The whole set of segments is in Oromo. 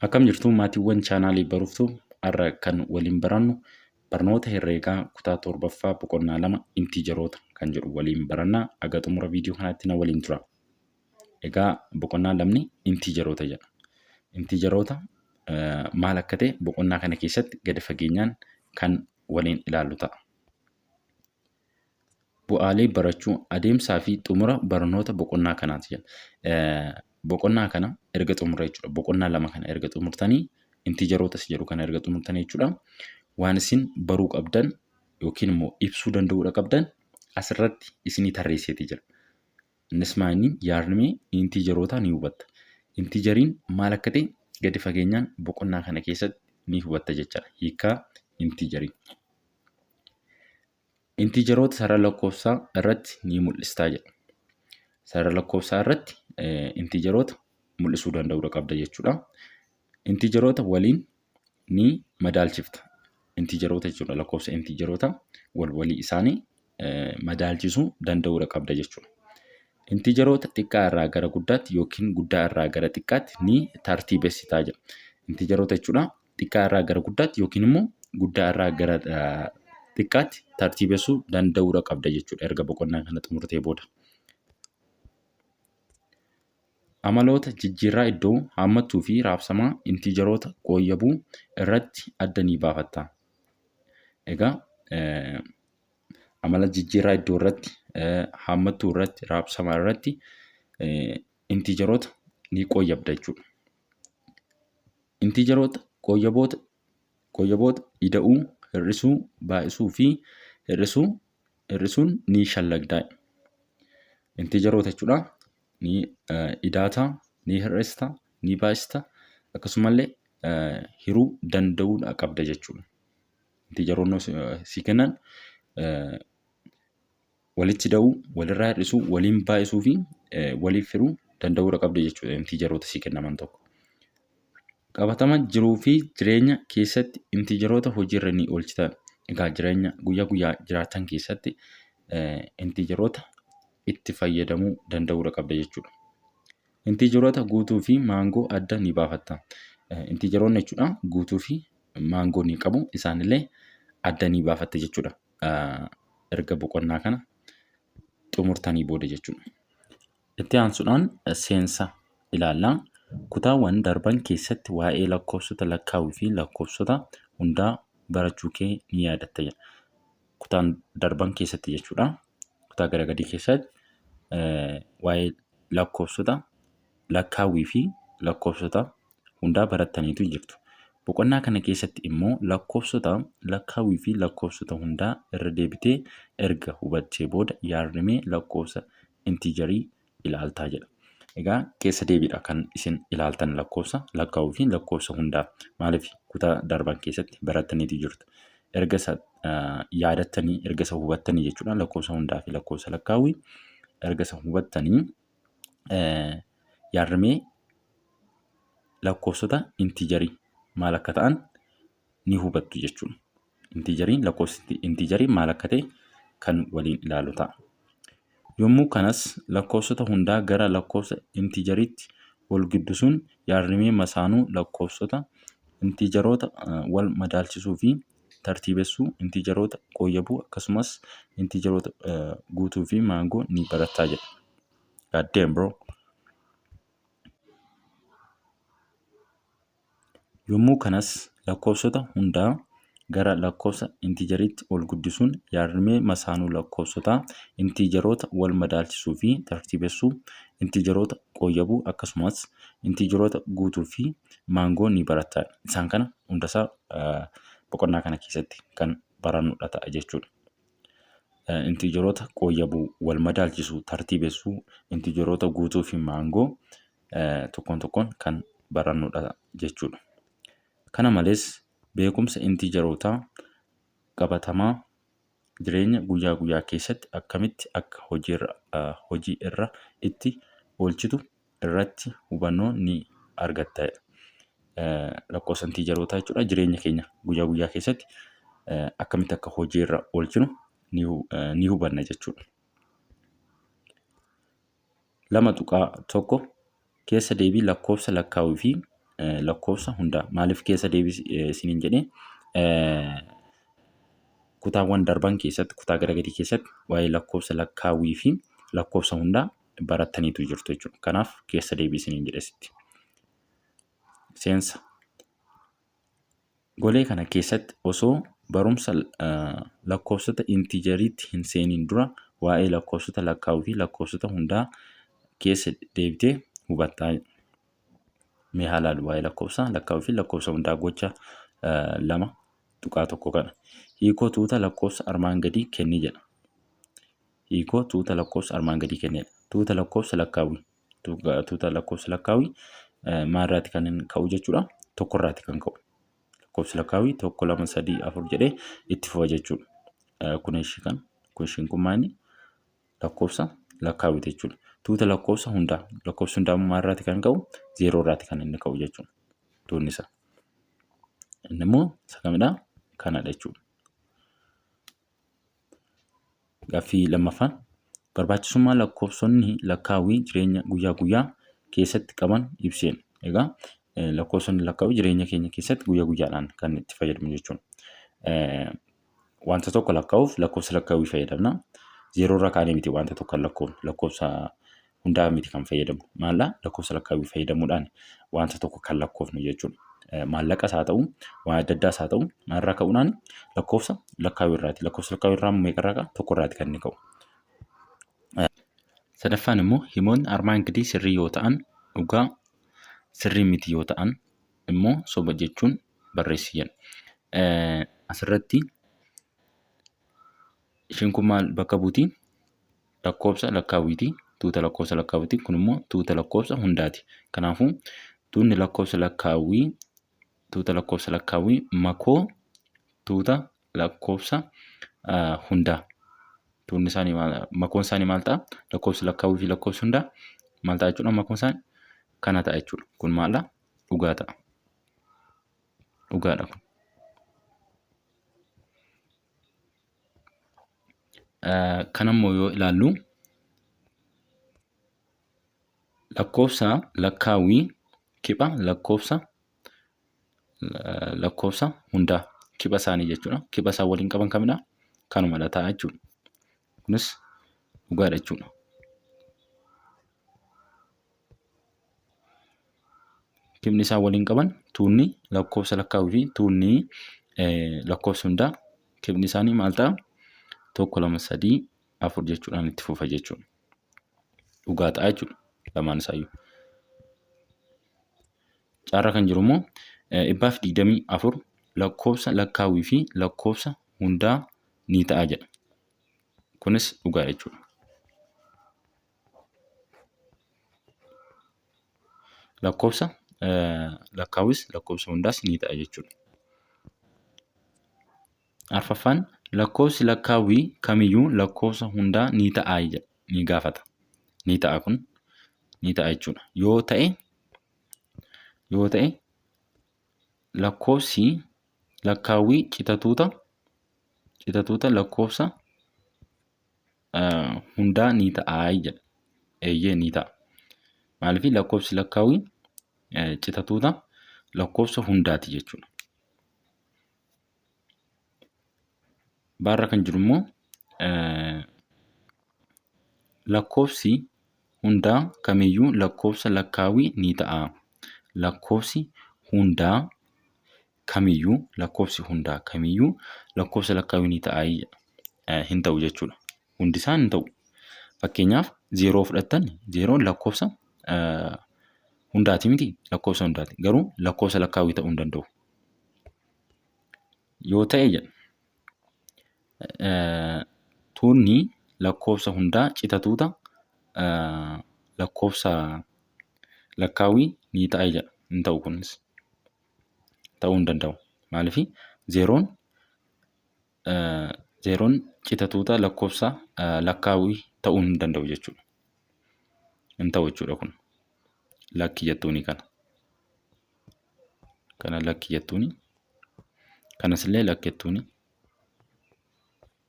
Akkam jirtu maatiiwwan chaanaalii Baruftuu? Har'a kan waliin barannu barnoota herreegaa kutaa 7ffaa boqonnaa 2 intiijaroota kan jedhu waliin barannaa. Haga xumura viidiyoo kanaatti na waliin tura. Egaa boqonnaa lamni intiijaroota jedha. Intiijaroota maal akka ta'e boqonnaa kana keessatti gadi fageenyaan kan waliin ilaallu ta'a. Bu'aalee barachuu, adeemsaa fi xumura barnoota boqonnaa kanaati jedha. Boqonnaa kana erga xumurre jechuudha. Boqonnaa 2 kana erga xumurtanii, intiijaroota isa jedhu kana erga xumurtanii jechuudha. Waan isin baruu qabdan yookiin immoo ibsuu danda'uudha qabdan asirratti isinii tarreesseeti jira. Innis maa inni yaadrimee intiijarootaa ni hubatta. Intiijariin maal akka ta'e gadi fageenyaan boqonnaa kana keessatti ni hubatta jechaadha. Hiikkaa intiijarii. Intiijaroota sarara lakkoofsaa irratti ni mul'istaa jedha. Sarara lakkoofsaa irratti intiijaroota mul'isuu danda'uudha qabda jechuudha. Intiijaroota waliin ni madaalchifta. Intiijaroota jechuudha, lakkoofsa intiijaroota wal walii isaanii madaalchisuu danda'uudha qabda jechuudha. Intiijaroota xiqqaa irraa gara guddaatti yookiin guddaa irraa gara xiqqaatti ni tartiibessitaa jedha. Intiijaroota jechuudha xiqqaa irraa gara guddaatti yookiin immoo guddaa irraa gara xiqqaatti tartiibessuu danda'uudha qabda jechuudha erga boqonnaa kana xumurtee booda. Amaloota jijjiirraa iddoo, haammattuu fi raabsamaa intiijaroota qooyyabuu irratti adda ni baafatta. Egaa amala jijjiirraa iddoo irratti, haammattuu irratti, raabsamaa irratti intiijaroota ni qooyyabda jechuudha. Intiijaroota qooyyaboota qooyyaboota ida'uu, hir'isuu, baay'isuu fi hir'isuu hir'isuun ni shallagda. Intiijaroota jechuudha. Ni idaata, ni hir'ista, ni baay'ista, akkasumallee hiruu danda'uudha qabda jechuudha. Intiijaroonni si kennan walitti ida'uu, walirraa hir'isuu, waliin baay'isuu fi waliif hiruu danda'uudha qabda jechuudha intiijaroota sii kennaman tokko. Qabatama jiruu fi jireenya keessatti intiijaroota hojiirra ni oolchita. Egaa jireenya guyyaa guyyaa jiraatan keessatti intiijaroota itti fayyadamuu danda'uudha qabda jechuudha. Intiijaroota guutuu fi maangoo adda ni baafatta. Intiijaroonni jechuudha guutuu fi maangoo ni qabu, isaanillee adda ni baafatta jechuudha. Erga boqonnaa kana xumurtanii booda jechuudha. Itti aansuudhaan seensa ilaalla. Kutaawwan darban keessatti waa'ee lakkoofsota lakkaawii fi lakkoofsota hundaa barachuu kee ni yaadatta jedha. Kutaan darban keessatti jechuudha. Kutaa gara gadii keessatti waa'ee lakkoofsota lakkaawwii fi lakkoofsota hundaa barattaniitu jirtu. Boqonnaa kana keessatti immoo lakkoofsota lakkaawwii fi lakkoofsota hundaa irra deebitee erga hubattee booda yaadrimee lakkoofsa intiijarii ilaaltaa jedha. Egaa keessa deebiidha kan isin ilaaltan lakkoofsa lakkaawwii fi lakkoofsa hundaa, maaliif kutaa darban keessatti barattaniitu jirtu. Erga isa yaadattanii, erga isa hubattanii jechuudha, lakkoofsa hundaa fi lakkoofsa lakkaawwii erga isa hubattanii yaadrimee lakkoofsota intiijarii maal akka ta'an ni hubattu jechuudha. Intiijariin, lakkoofsi intiijarii maal akka ta'e kan waliin ilaalu ta'a. Yommuu kanas lakkoofsota hundaa gara lakkoofsa intiijariitti wal guddisuun yaadrimee masaanuu lakkoofsota intiijaroota wal madaalchisuu fi tartiibessuu, intiijaroota qooyyabuu, akkasumas intiijaroota guutuu fi maangoo ni barattaa jedha. God damn, bro. Yommuu kanas lakkoofsota hundaa gara lakkoofsa intiijariitti ol guddisuun yaadrimee masaanuu lakkoofsotaa intiijaroota wal madaalchisuu fi tartiibessuu, intiijaroota qooyyabuu, akkasumas intiijaroota guutuu fi maangoo ni baratta. Isaan kana hundasaa boqonnaa kana keessatti kan barannudha ta'a jechuudha. Intiijaroota qooyyabuu, wal madaalchisuu, tartiibessuu, intiijaroota guutuu fi maangoo tokkoon tokkoon kan barannudha jechuudha. Kana malees beekumsa intiijarootaa qabatamaa jireenya guyyaa guyyaa keessatti akkamitti akka hojii irra itti oolchitu irratti hubannoo ni argatta. Lakkoofsa intiijarootaa jechuudha jireenya keenya guyyaa guyyaa keessatti akkamitti akka hojii irra oolchinu ni hubanna jechuudha. 2.1 Keessa deebii lakkoofsa lakkaawii fi lakkoofsa hundaa. Maaliif keessa deebisi isiniin jedhee, kutaawwan darban keessatti, kutaa gara gadii keessatti waa'ee lakkoofsa lakkaawwii fi lakkoofsa hundaa barattaniitu jirtu jechuudha. Kanaaf keessa deebii isiniin jedhe sitti. Seensa. Golee kana keessatti osoo barumsa lakkoofsota intiijeriitti hin seeniin dura waa'ee lakkoofsota lakkaawwii fi lakkoofsota hundaa keessa deebitee hubattaa. Mee haa ilaallu waa'ee lakkoofsa lakkaawwii fi lakkoofsa hundaa gocha 2.1 kana. Hiikoo tuuta lakkoofsa armaan gadii kenni jedha. Hiikoo tuuta lakkoofsa armaan gadii kenni jedha. Tuuta lakkoofsa lakkaawwii. Tuuta lakkoofsa lakkaawwii maalirraati kan inni ka'u jechuudha? Tokkorraati kan ka'u. Lakkoofsi lakkaawwii 1, 2, 3, 4 jedhee itti fufa jechuudha. Kun ishii kan kun ishiin kun maali? Lakkoofsa lakkaawwiiti jechuudha. Tuuta lakkoofsa hundaa. Lakkoofsi hundaa immoo maalirraati kan ka'u? Zeeroo irraati kan inni ka'u jechuudha. Tuunni isaa. Inni immoo isa kamidha? Kanadha jechuudha. Gaaffii lammaffaan barbaachisummaa lakkoofsonni lakkaawwii jireenya guyyaa guyyaa keessatti qaban ibseen. Egaa lakkoofsonni lakkaawwii jireenya keenya keessatti guyyaa guyyaadhaan kan itti fayyadamnu jechuudha. Wanta tokko lakkaa'uuf lakkoofsa lakkaawwii fayyadamna. Zeeroo irraa kaanee miti wanta tokko kan lakkoofnu. Lakkoofsa hundaa miti kan fayyadamnu. Maallaa lakkoofsa lakkaawwii fayyadamuudhaan wanta tokko kan lakkoofnu jechuudha. Maallaqas haa ta'u, waan adda addaas haa ta'u, maalirraa ka'uudhaan lakkoofsa lakkaawwii irraati. Lakkoofsa lakkaawwii irraa meeqarraa ka'a? Tokko irraati kan inni ka'u. Sadaffaan immoo himoonni armaan gadii sirrii yoo ta'an dhugaa, sirrii miti yoo ta'an immoo soba jechuun barreessi jedha. Asirratti isheen kun maal bakka buuti? Lakkoofsa lakkaawwiiti. Tuuta lakkoofsa lakkaawwiiti. Kun immoo tuuta lakkoofsa hundaati. Kanaafuu tuunni lakkoofsa lakkaawwii tuuta lakkoofsa lakkaawwii makoo tuuta lakkoofsa hundaa. Tuunni isaanii maal, makoon isaanii maal ta'a? Lakkoofsi lakkaawwii fi lakkoofsi hundaa maal ta'a jechuudha? Makoon isaanii kana ta'a jechuudha. Kun maaldha? Dhugaa ta'a. Dhugaadha kun. Kan ammoo yoo ilaallu lakkoofsa lakkaawwii kipha lakkoofsa lakkoofsa hundaa kipha isaanii jechuudha. Kipha isaan waliin qaban kamidha? Kanumadha ta'a jechuudha. Kunis dhugaadha jechuudha. Kibni isaan waliin qaban tuunni lakkoofsa lakkaawwii fi tuunni lakkoofsa hundaa kibni isaanii maal ta'a? 1, 2, 3, 4 jechuudhaan itti fufa jechuudha. Dhugaa ta'a jechuudha lamaan isaayyuu. Caarra kan jiru immoo 124 lakkoofsa lakkaawwii fi lakkoofsa hundaa ni ta'a jedha. Kunis dhugaa jechuudha. Lakkoofsa lakkaawwis lakkoofsa hundaas ni ta'a jechuudha. Arfaffaan lakkoofsi lakkaawwii kamiyyuu lakkoofsa hundaa ni ta'a jedha ni gaafata. Ni ta'a kun ni ta'a jechuudha. Yoo ta'e yoo ta'e lakkoofsi lakkaawwii citatuuta citatuuta lakkoofsa hundaa ni ta'a jedha. Eeyyee ni ta'a. Maaliif lakkoofsi lakkaawwii citatuuta lakkoofsa hundaati jechuudha. Baarra kan jiru immoo lakkoofsi hundaa kamiyyuu lakkoofsa lakkaawwii ni ta'a. Lakkoofsi hundaa kamiyyuu lakkoofsi hundaa kamiyyuu lakkoofsa lakkaawwii ni ta'a hin ta'u jechuudha. Hundi isaa hin ta'u. Fakkeenyaaf zeeroo fudhattan zeeroon lakkoofsa hundaati miti lakkoofsa hundaati garuu lakkoofsa lakkaawwii ta'uu hin danda'u. Yoo ta'e jedha tuunni lakkoofsa hundaa cita tuuta lakkoofsa lakkaawwii ni ta'a jedha. Hin ta'u kunis. Ta'uu hin danda'u. Maaliif zeeroon zeeroon cita tuuta lakkoofsa lakkaawwii ta'uu hin danda'u jechuudha. Hin ta'u jechuudha kun. Lakki jettuuni kana. Kana lakki jettuuni. Kanas illee lakki jettuuni.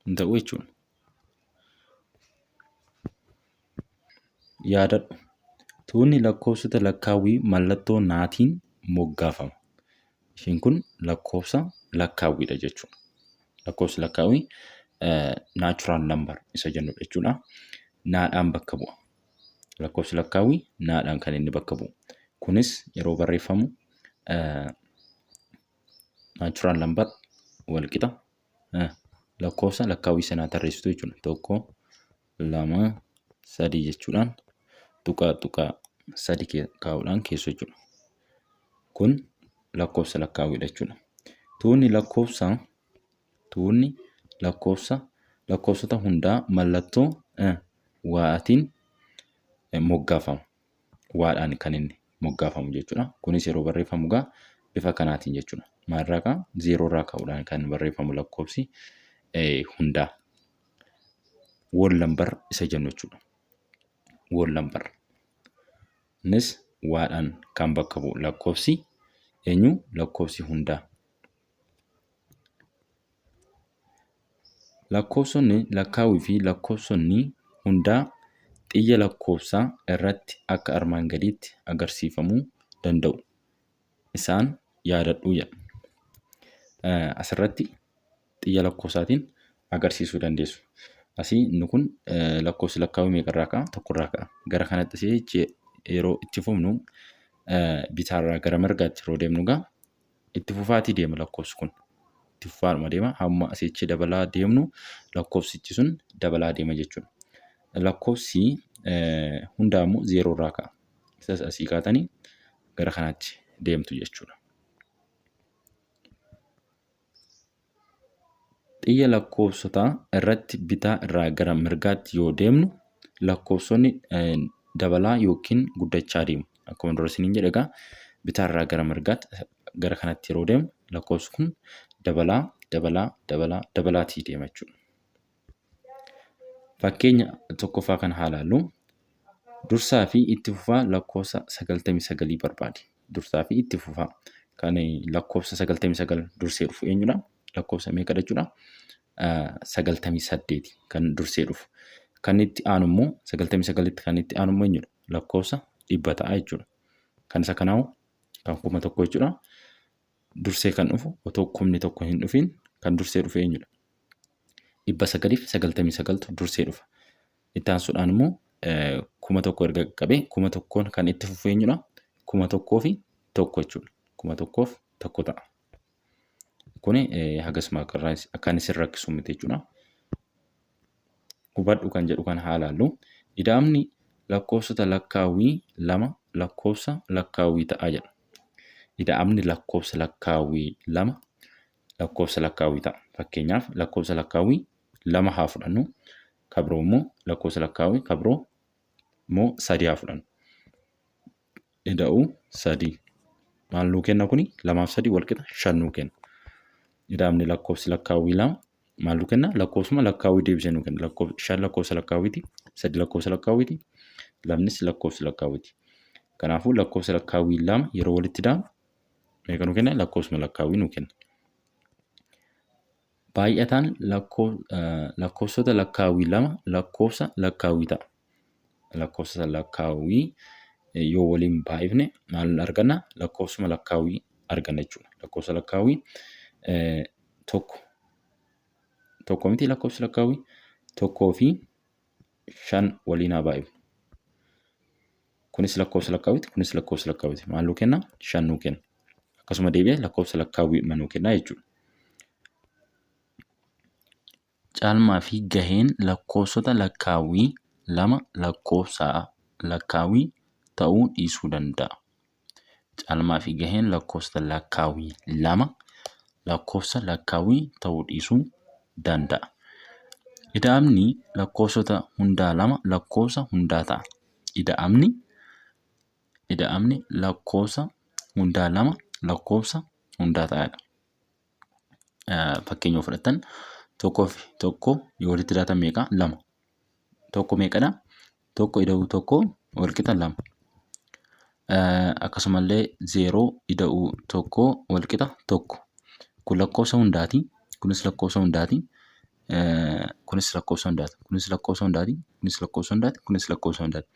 Hin ta'u jechuudha. Yaadadhu. Tuunni lakkoofsota lakkaawwii mallattoo naatiin moggaafama. Ishiin kun lakkoofsa lakkaawwiidha jechuudha. Lakkoofsi lakkaawwii natural number isa jennudha jechuudha. Naadhaan bakka bu'a. Lakkoofsi lakkaawwii naadhaan kan inni bakka bu'u. Kunis yeroo barreeffamu natural number walqixa lakkoofsa lakkaawwii sanaa tarreessitu jechuudha. 1, 2, 3 jechuudhaan tuqaa tuqaa sadi kaa'uudhaan keessu jechuudha. Kun lakkoofsa lakkaawwiidha jechuudha. Tuunni lakkoofsa tuunni lakkoofsa lakkoofsota hundaa mallattoo waa'atiin moggaafama. Waadhaan kan inni moggaafamu jechuudha. Kunis yeroo barreeffamu egaa bifa kanaatiin jechuudha. Maalirraa ka'a? Zeeroorraa ka'uudhaan kan barreeffamu lakkoofsi hundaa. Whole number isa jennu jechuudha. Whole number. Innis waadhaan kan bakka bu'u lakkoofsi eenyu? Lakkoofsi hundaa. Lakkoofsonni lakkaawwii fi lakkoofsonni hundaa xiyya lakkoofsaa irratti akka armaan gadiitti agarsiifamuu danda'u. Isaan yaadadhuu jedha. Asirratti xiyya lakkoofsaatiin agarsiisuu dandeessu. Asii inni kun lakkoofsi lakkaawwii meeqarraa ka'a? Tokkorraa ka'a. Gara kanatti asii yeroo itti fufnu bitaarraa gara mirgaatti yeroo deemnu egaa itti fufaatii deema lakkoofsi kun. Itti fufaadhuma deema. Hamma asichi dabalaa deemnu lakkoofsichi sun dabalaa deema jechuudha. Lakkoofsi hundaa immoo zeeroorraa ka'a. Isas asii kaatanii gara kanaatti deemtu jechuudha. Xiyya lakkoofsotaa irratti bitaa irraa gara mirgaatti yoo deemnu lakkoofsonni dabalaa yookiin guddachaa deemu. Akkuma dura isiniin jedhe egaa bitaa irraa gara mirgaatti gara kanatti yeroo deemu lakkoofsi kun dabalaa dabalaa dabalaa dabalaatii deema jechuudha. Fakkeenya tokkoffaa kana haa ilaallu. Dursaa fi itti fufaa lakkoofsa 99 barbaadi. Dursaa fi itti fufaa kan lakkoofsa 99 dursee dhufu eenyudha? Lakkoofsa meeqadha jechuudha? 98 kan dursee dhufu. Kan itti aanu immoo 99tti kan itti aanu immoo eenyudha? Lakkoofsa 100 ta'a jechuudha. Kan isa kanaa kan 1000 jechuudha. Dursee kan dhufu otoo kumni tokko hin dhufiin kan dursee dhufu eenyudha? 999tu dursee dhufa. Itti aansuudhaan immoo 1000 erga qaqqabee 1000n kan itti fufu eenyudha? 1001 jechuudha. 1001 ta'a. Kuni hagasuma kan isin rakkisu miti jechuudha. Hubadhu kan jedhu kana haa ilaallu. Ida'amni lakkoofsota lakkaawwii lama lakkoofsa lakkaawwii ta'a jedha. Ida'amni lakkoofsa lakkaawwii lama lakkoofsa lakkaawwii ta'a. Fakkeenyaaf lakkoofsa lakkaawwii lama haa fudhannu. Ka biroo immoo lakkoofsa lakkaawwii ka biroo immoo sadii haa fudhannu. Ida'uu sadii. Maal nuu kenna kuni? Lamaaf sadii wal qixa shan nuu kenna. Ida'amni lakkoofsi lakkaawwii lama maal nuu kenna? Lakkoofsuma lakkaawwii deebisee nuu kenna. Shan lakkoofsa lakkaawwiiti, sadi lakkoofsa lakkaawwiiti, lamnis lakkoofsa lakkaawwiiti. Kanaafuu lakkoofsa lakkaawwii lama yeroo walitti ida'amu meeqa nuu kenna? Lakkoofsuma lakkaawwii nuu kenna. Baay'ataan lakkoofsota lakkaawwii lama lakkoofsa lakkaawwii ta'a. Lakkoofsa lakkaawwii yoo waliin baay'ifne maal arganna? Lakkoofsuma lakkaawwii arganna jechuudha. Lakkoofsa lakkaawwii tokko tokko miti lakkoofsi lakkaawwii tokkoo fi shan waliin haa baay'ifnu. Kunis lakkoofsa lakkaawwiiti, kunis lakkoofsa lakkaawwiiti. Maal nuu kenna? Shan nuu kenna. Akkasuma deebi'ee lakkoofsa lakkaawwii nuu kenna jechuudha. Caalmaa fi gaheen lakkoofsota lakkaawwii lama lakkoofsa lakkaawwii ta'uu dhiisuu danda'a. Caalmaa fi gaheen lakkoofsota lakkaawwii lama lakkoofsa lakkaawwii ta'uu dhiisuu danda'a. Ida'amni lakkoofsota hundaa lama lakkoofsa hundaa ta'a. Ida'amni ida'amni lakkoofsa hundaa lama lakkoofsa hundaa ta'a. Fakkeenya yoo fudhattan tokkoo fi tokko yoo walitti daatan meeqa? Lama. Tokko meeqadha? Tokko ida'uu tokko walqixa lama. Akkasumallee zeeroo ida'uu tokko walqixa tokko. Kun lakkoofsa hundaati. Kunis lakkoofsa hundaati. Kunis lakkoofsa hundaati. Kunis lakkoofsa hundaati. Kunis lakkoofsa hundaati. Kunis lakkoofsa hundaati.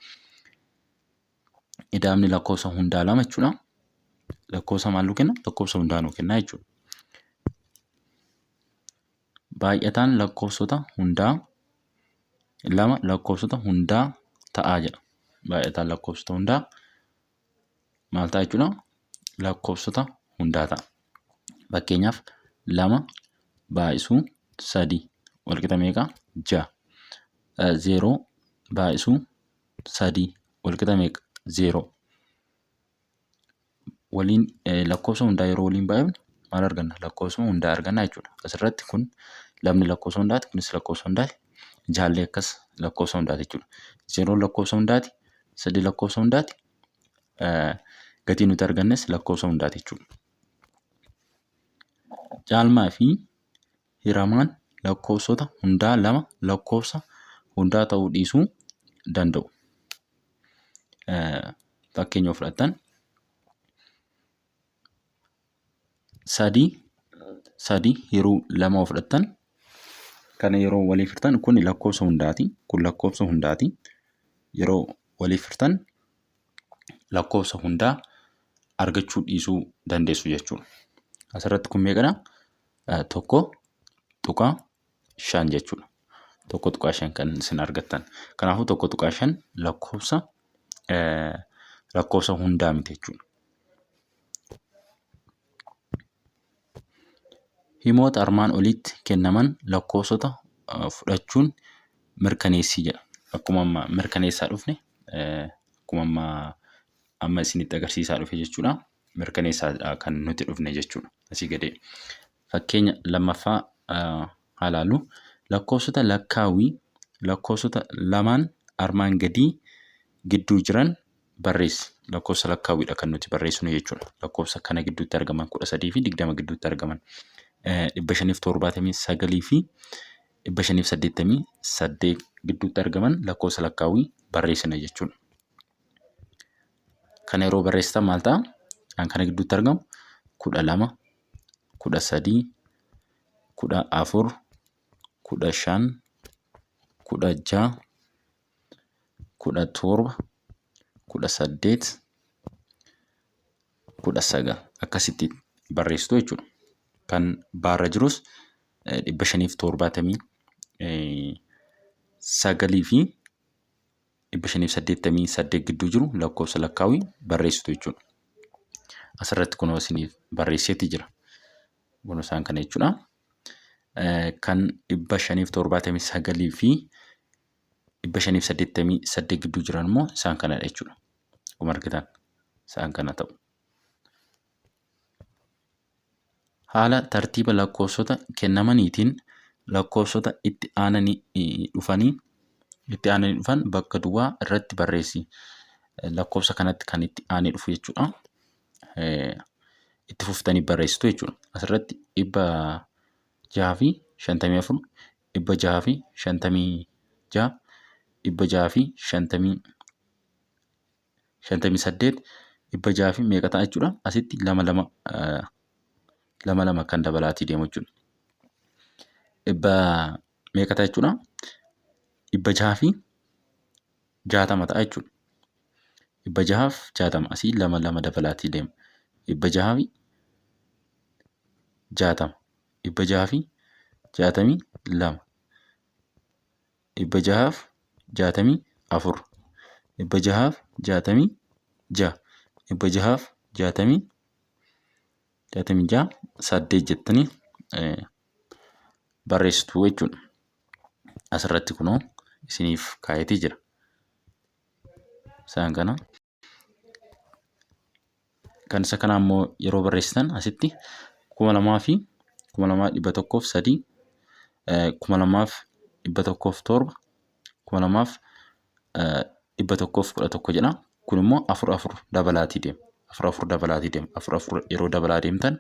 Ida'amni lakkoofsa hundaa lama jechuudha. Lakkoofsa maal nuu kenna? Lakkoofsa hundaa nuu kenna jechuudha. Baay'ataan lakkoofsota hundaa lama lakkoofsota hundaa ta'aa jedha. Baay'ataan lakkoofsota hundaa maal ta'a jechuudha? Lakkoofsota hundaa ta'a. Fakkeenyaaf lama baay'isuu sadii walqixa meeqa? Ja'a. Zeeroo baay'isuu sadii walqixa meeqa? Zeeroo. Waliin lakkoofsa hundaa yeroo waliin baay'ifnu maal arganna? Lakkoofsuma hundaa arganna jechuudha. Asirratti kun lamni lakkoofsa hundaati, kunis lakkoofsa hundaati. Jaallee akkas lakkoofsa hundaati jechuudha. Zeeroon lakkoofsa hundaati, sadii lakkoofsa hundaati. Gatii nuti argannes lakkoofsa hundaati jechuudha. Caalmaa fi hiramaan lakkoofsota hundaa lama lakkoofsa hundaa ta'uu dhiisuu danda'u. Fakkeenya yoo fudhattan sadii sadii hiruu lama yoo fudhattan kana yeroo waliif hirtan kun lakkoofsa hundaati. Kun lakkoofsa hundaati. Yeroo waliif hirtan lakkoofsa hundaa argachuu dhiisuu dandeessu jechuudha. Asirratti kun meeqadha? 1.5 jechuudha. 1.5 kan isin argattan. Kanaafuu 1.5 lakkoofsa lakkoofsa hundaa miti jechuudha. Himoota armaan olitti kennaman lakkoofsota fudhachuun mirkaneessi jedha. Akkuma amma mirkaneessaa dhufne akkuma amma amma isinitti agarsiisaa dhufe jechuudha. Mirkaneessaa kan nuti dhufne jechuudha. Asii gadee. Fakkeenya lammaffaa haa ilaallu. Lakkoofsota lakkaawwii lakkoofsota lamaan armaan gadii gidduu jiran barreessi. Lakkoofsa lakkaawwiidha kan nuti barreessinu jechuudha. Lakkoofsa kana gidduutti argaman 13 fi 20 gidduutti argaman 579 fi 588 gidduutti argaman lakkoofsa lakkaawwii barreessina jechuudha. Kana yeroo barreessitan maal ta'a? Kan kana gidduutti argamu 12, 13, 14, 15, 16, 17, 18, 19 akkasitti barreessitu jechuudha. Kan baarra jirus 579 fi 588 gidduu jiru lakkoofsa lakkaawii barreessitu jechuudha. Asirratti kunoo isiniif barreesseeti jira. Kunoo isaan kana jechuudha. Kan 579 fi 588 gidduu jiran immoo isaan kanadha jechuudha. Akkuma argitan isaan kana ta'u. Haala tartiiba lakkoofsota kennamaniitiin lakkoofsota itti aananii dhufanii itti aananii dhufan bakka duwwaa irratti barreessi. Lakkoofsa kanatti kan itti aanee dhufu jechuudha. Itti fuftanii barreessitu jechuudha. Asirratti 654, 656, 650 58 dhibba jaha fi meeqa ta'a jechuudha. Asitti lama lama lama lama kan dabalaatii deemu jechuudha. Dhibba meeqa ta'a jechuudha? 660 ta'a jechuudha. 660 asii lama lama dabalaatii deema. 660, 662, 664, 666, 666 8 jettanii barreessitu jechuudha. Asirratti kunoo isiniif kaayetii jira. Isaan kana. Kan isa kanaa immoo yeroo barreessitan asitti kuma lamaa fi 2103, 2107, 2111 jedha. Kun immoo afur afur dabalaatii deema. Afur afur dabalaatii deema. Afur afur yeroo dabalaa deemtan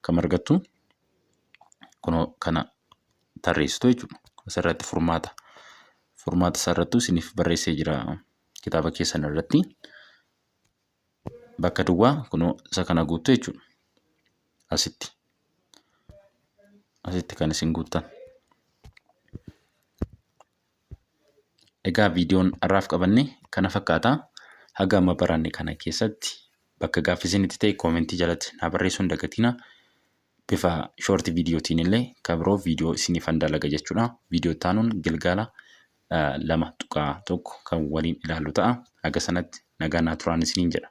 kam argattu? Kunoo kana tarreessitu jechuudha. Asirratti furmaata. Furmaata isaarrattuu isiniif barreessee jira kitaaba keessan irratti. Bakka duwwaa kunoo isa kana guuttu jechuudha. Asitti. Asitti kan isin guuttan. Egaa viidiyoon har'aaf qabanne kana fakkaata. Haga amma baranne kana keessatti Bakka gaaffii isinitti ta'e koomentii jalatti naa barreessuu hin dagatinaa. Bifa short viidiyootiin illee kan biroo viidiyoo isiniifan dalaga jechuudha. Viidiyoo itti aanuun gilgaala 2.1 kan waliin ilaallu ta'a. Haga sanatti nagaa naa turaan isiniin jedha.